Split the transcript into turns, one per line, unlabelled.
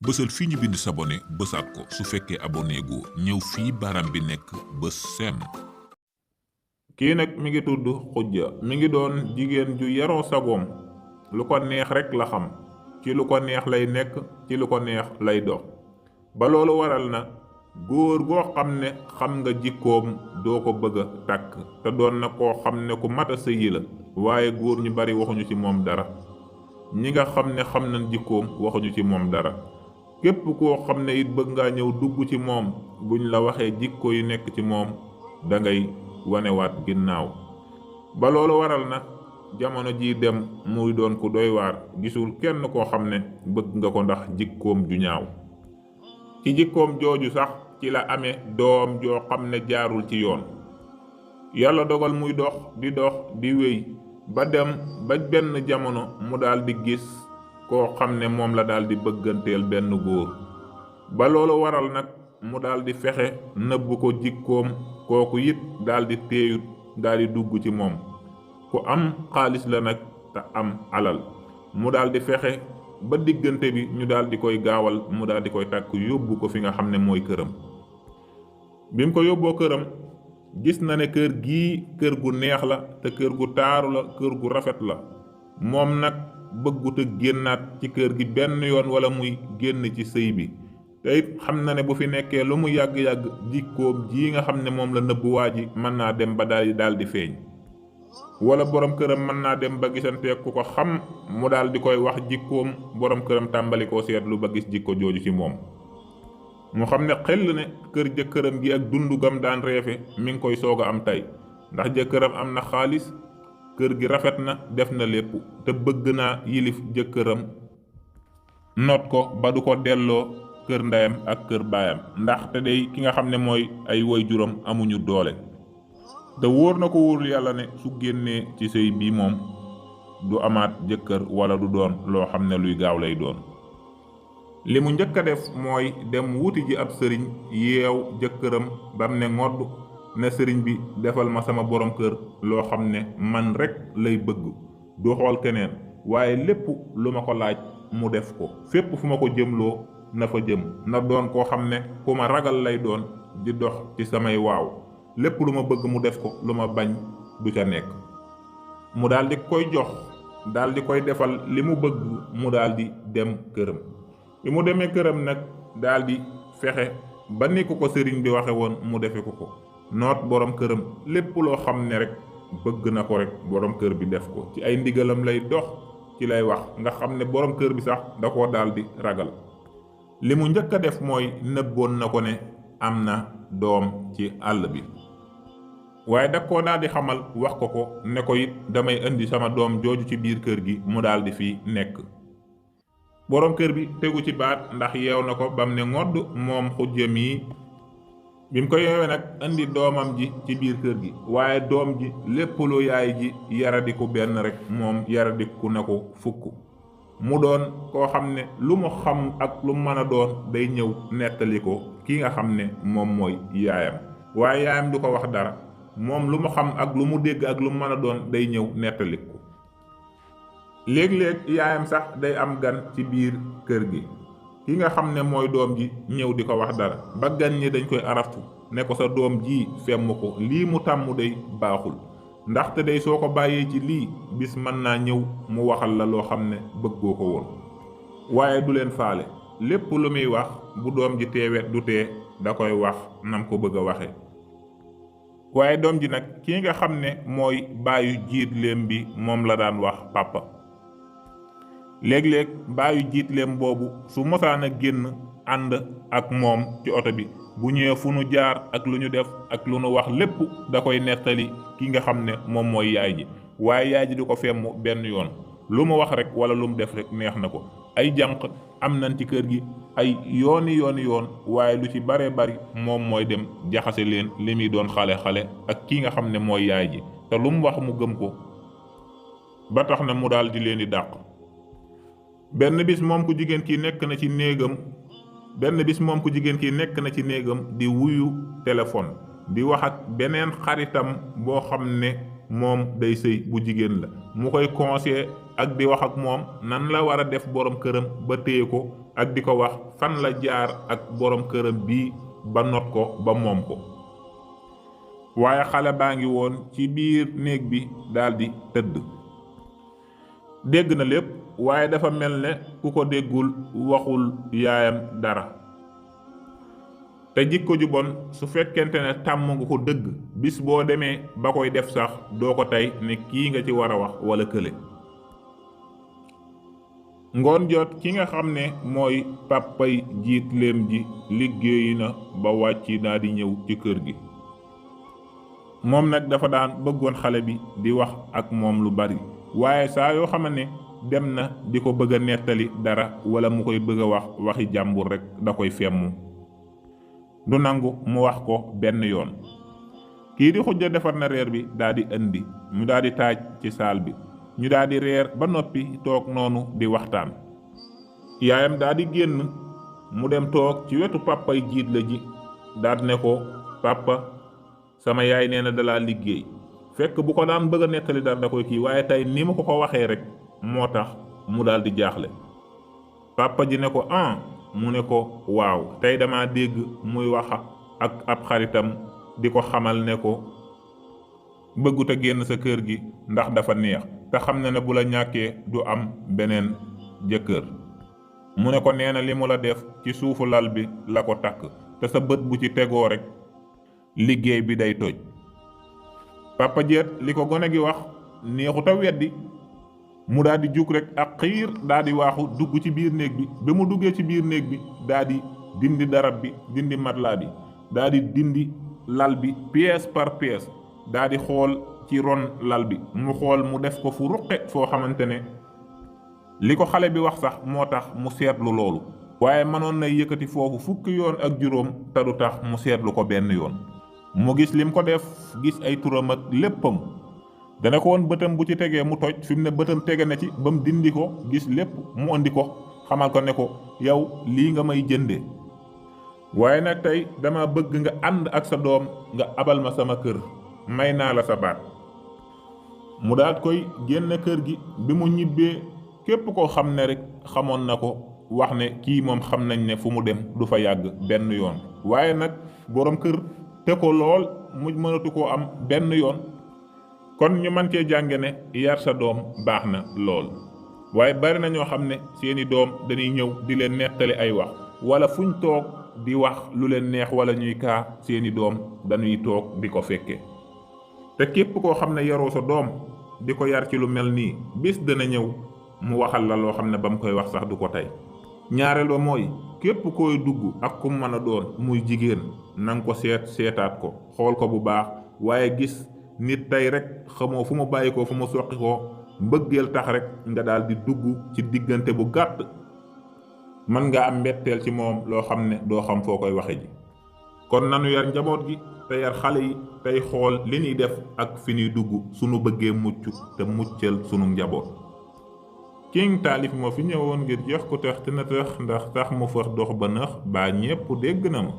bësal fii ñu bind s'abonner bësaat ko su fekkee abonné gu ñëw fii baaraam bi nekk bës seen.
kii nag mi ngi tudd Xujja mi ngi doon jigéen ju yaroo sagoom lu ko neex rek la xam ci lu ko neex lay nekk ci lu ko neex lay dox ba loolu waral na góor goo xam ne xam nga jikkoom doo ko bëgg a takk te doon na koo xam ne ku mat a sëyi la waaye góor ñu bari waxuñu ci moom dara ñi nga xam ne xam nañ jikkoom waxuñu ci moom dara képp koo xam ne it bëgg ngaa ñëw dugg ci moom buñ la waxee jikko yi nekk ci moom da ngay wanewaat ginnaaw ba loolu waral na jamono jii dem muy doon ku doy waar gisul kenn koo xam ne bëgg nga ko ndax jikkoom ju ñaaw ci jikkoom jooju sax ci la amee doom joo xam ne jaarul ci yoon yàlla dogal muy dox di wéy ba dem ba benn jamono mu daldi gis koo xam ne moom la daldi bëgganteel benn góor ba loolu waral nag mu daldi fexe nëbb ko jikkoom kooku it daldi teeyut daldi dugg ci moom ku am xaalis la nag te am alal mu daldi fexe ba diggante bi ñu daldi koy gaawal mu daldi koy takk yóbbu ko fi nga xam ne mooy këram bi mu ko yóbboo këram gis na ne kër gii kër gu neex la te kër gu taaru la kër gu rafet la moom nag bëggut a génnaat ci kër gi benn yoon wala muy génn ci sëy bi te it xam na ne bu fi nekkee lu mu yàgg-yàgg jikkoom jii nga xam ne moom la nëbb waa ji mën naa dem ba daldi feeñ wala borom këram mën naa dem ba gisanteeg ku ko xam mu daldi koy wax jikkoom borom këram tàmbali koo seetlu ba gis jikko jooju ci moom mu xam ne xel ne kër jëkkëram gi ak dundu gam daan reefe mi ngi koy soog a am tey ndax jëkkëram am na xaalis kër gi rafet na def na lépp te bëgg naa yilif jëkkëram noot ko ba du ko delloo kër ndeyam ak kër baayam ndax te day ki nga xam ne mooy ay waajuram amuñu doole te wóor na ko wóorul yàlla ne su génnee ci sëy bii moom du amaat jëkkër wala du doon loo xam ne luy gaaw lay doon li mu njëkk a def mooy dem wuti ji ab sëriñ yeew jëkkëram bam ne ngodd ne sëriñ bi defal ma sama borom kër loo xam ne man rek lay bëgg du xool keneen waaye lépp lu ma ko laaj mu def ko fépp fu ma ko jëmloo na fa jëm na doon koo xam ne ku ma ragal lay doon di dox ci samay waaw lépp lu ma bëgg mu def ko lu ma bañ du ca nekk mu daldi koy jox daldi koy defal li mu bëgg mu daldi dem këram bi mu demee këram nag daldi fexe ba ni ko sëriñ bi waxe woon mu defe ko noot borom këram lépp loo xam ne rek bëgg na ko rek borom kër bi def ko ci ay ndigalam lay dox ci lay wax nga xam ne borom kër bi sax da koo daldi ragal li mu njëkk a def mooy nëbboon na ko ne am na doom ci àll bi waaye da koo daal di xamal wax ko ne ko it damay indi sama doom jooju ci biir kër gi mu daal di fi nekk borom kër bi tegu ci baat ndax yeew na ko bam ne ngodd moom Xujja mi bi mu ko yeewee nag indi doomam ji ci biir kër gi waaye doom ji lépp lu yaay ji yaradiku benn rek moom yaradiku na ko fukk mu doon koo xam ne lu mu xam ak lu mën a doon day ñëw nettali ko ki nga xam ne moom mooy yaayam waaye yaayam du ko wax dara moom lu mu xam ak lu mu dégg ak lu mu mën a doon day ñëw nettali ko léeg-léeg yaayam sax day am gan ci biir kër gi ki nga xam ne mooy doom ji ñëw di ko wax dara ba gan ñi dañ koy araftu ne ko sa doom ji femm ko lii mu tàmm day baaxul ndaxte day soo ko bàyyee ci lii bis mën naa ñëw mu waxal la loo xam ne bëggoo ko woon waaye du leen faale lépp lu muy wax bu doom ji teewet du tee da koy wax nam ko bëgg a waxe waaye doom ji nag ki nga xam ne mooy baayu jiitleem bi moom la daan wax papa léeg-léeg baayu jiitleem boobu su mosaan a génn ànd ak moom ci oto bi bu ñëwee fu nu jaar ak lu ñu def ak lu nu wax lépp da koy nettali ki nga xam ne moom mooy yaay ji waaye yaay ji du ko femm benn yoon lu mu wax rek wala lu mu def rek neex na ko ay jànq am nañ ci kër gi ay yooni yoon waaye lu ci bare bari moom mooy dem jaxase leen li muy doon xale ak ki nga xam ne mooy yaay ji te lu mu wax mu gëm ko ba tax na mu daal di leen di dàq benn bis moom ku jigéen ki nekk na ci néegam di wuyu téléphone di wax ak beneen xaritam boo xam ne moom day sëy bu jigéen la mu koy conseiller ak di wax ak moom nan la war a def borom këram ba téye ko ak di ko wax fan la jaar ak borom këram bii ba not ko ba moom ko. waaye xale baa ngi woon ci biir néeg bi daldi tëdd. dégg na lépp waaye dafa mel ne ku ko déggul waxul yaayam dara. te jikko ju bon su fekkente ne tàmm nga ko dëgg bis boo demee ba koy def sax doo ko tey ne kii nga ci war a wax wala kële. ngoon jot ki nga xam ne mooy pàppay jiit leem ji liggéeyi na ba wàcc daa di ñëw ci kër gi. moom nag dafa daan bëggoon xale bi di wax ak moom lu bari waaye saa yoo xam ne dem na di ko bëgg a nettali dara wala mu koy bëgg a wax waxi jàmbur rekk da koy femmu du nangu mu wax ko benn yoon. kii di xujja defar na reer bi daa di indi mu daa di taaj ci saal bi ñu daa di reer ba noppi toog noonu di waxtaan. yaayam daa di génn mu dem toog ci wetu pàppay jiit la ji daal ne ko pàppa sama yaay nee na dalaa liggéey. fekk bu ko daan bëgg a nettali dara da koy kii waaye tey ni ma ko waxee rek moo tax mu daal di jaaxle. pàppa ji ne ko mu ne ko waaw tey dama dégg muy wax ak ab xaritam di ko xamal ne ko bëggut a génn sa kër gi ndax dafa neex te xam na ne bu la ñàkkee du am beneen jëkkër. mu ne ko nee na li mu la def ci suufu lal bi la ko takk te sa bët bu ci tegoo rek liggéey bi day toj. papa jeet li ko gone gi wax neexut a weddi mu daal di jug rek ak xiir daal di waaxu dugg ci biir néeg bi. ba mu duggee ci biir néeg bi daal di dindi darab bi dindi matelas bi daal di dindi lal bi pièce par pièce daal di xool ci ron lal bi mu xool mu def ko fu ruqe foo xamante ne li ko xale bi wax sax moo tax mu seetlu loolu. waaye mënoon na yëkkati foofu fukki yoon ak juróom te du tax mu seetlu ko benn yoon. mu gis lim ko def gis ay turam ak léppam dana ko woon bëtam bu ci tegee mu toj fi mu ne bëtam tege na ci ba mu dindi ko gis lépp mu andi ko xamal ko ne ko yow lii nga may jënde waaye nag tey dama bëgg nga ànd ak sa doom nga abal ma sama kër may naa la sa baat. mu daat koy génn kër gi. bi mu ñibbee képp koo xam ne rek xamoon na ko wax ne kii moom xam nañ ne fu mu dem du fa yàgg benn yoon. waaye nag borom kër te ko lool mu mënatu koo am benn yoon. kon ñu mën cee jànge ne yar sa doom baax na lool. waaye bari na ñoo xam ne seeni doom dañuy ñëw di leen nettali ay wax wala fuñ toog di wax lu leen neex wala ñuy kaa seeni doom dañuy toog di ko fekke. te képp koo xam ne yaroo sa doom di ko yar ci lu mel nii bis dana ñëw mu waxal la loo xam ne ba mu koy wax sax du ko tey. ñaareel ba mooy képp koy dugg ak ku mën a doon muy jigéen nanga ko seetaat ko xool ko bu baax waaye gis nit tey rek xamoo fu mu bàyyi ko fu mu soqi ko mbëggeel tax rek nga daal di dugg ci diggante bu gàtt mën nga am mbetteel ci moom loo xam ne doo xam foo koy waxe ji. kon nanu yar njaboot gi te yar xale yi tey xool li ñuy def ak fi ñuy dugg sunu bëggee mucc te muccal sunu njaboot. King Taalif moo fi ñëwoon ngir jeex ko tax te na tax ndax tax mu far dox ba nax baa ñépp dégg na ma.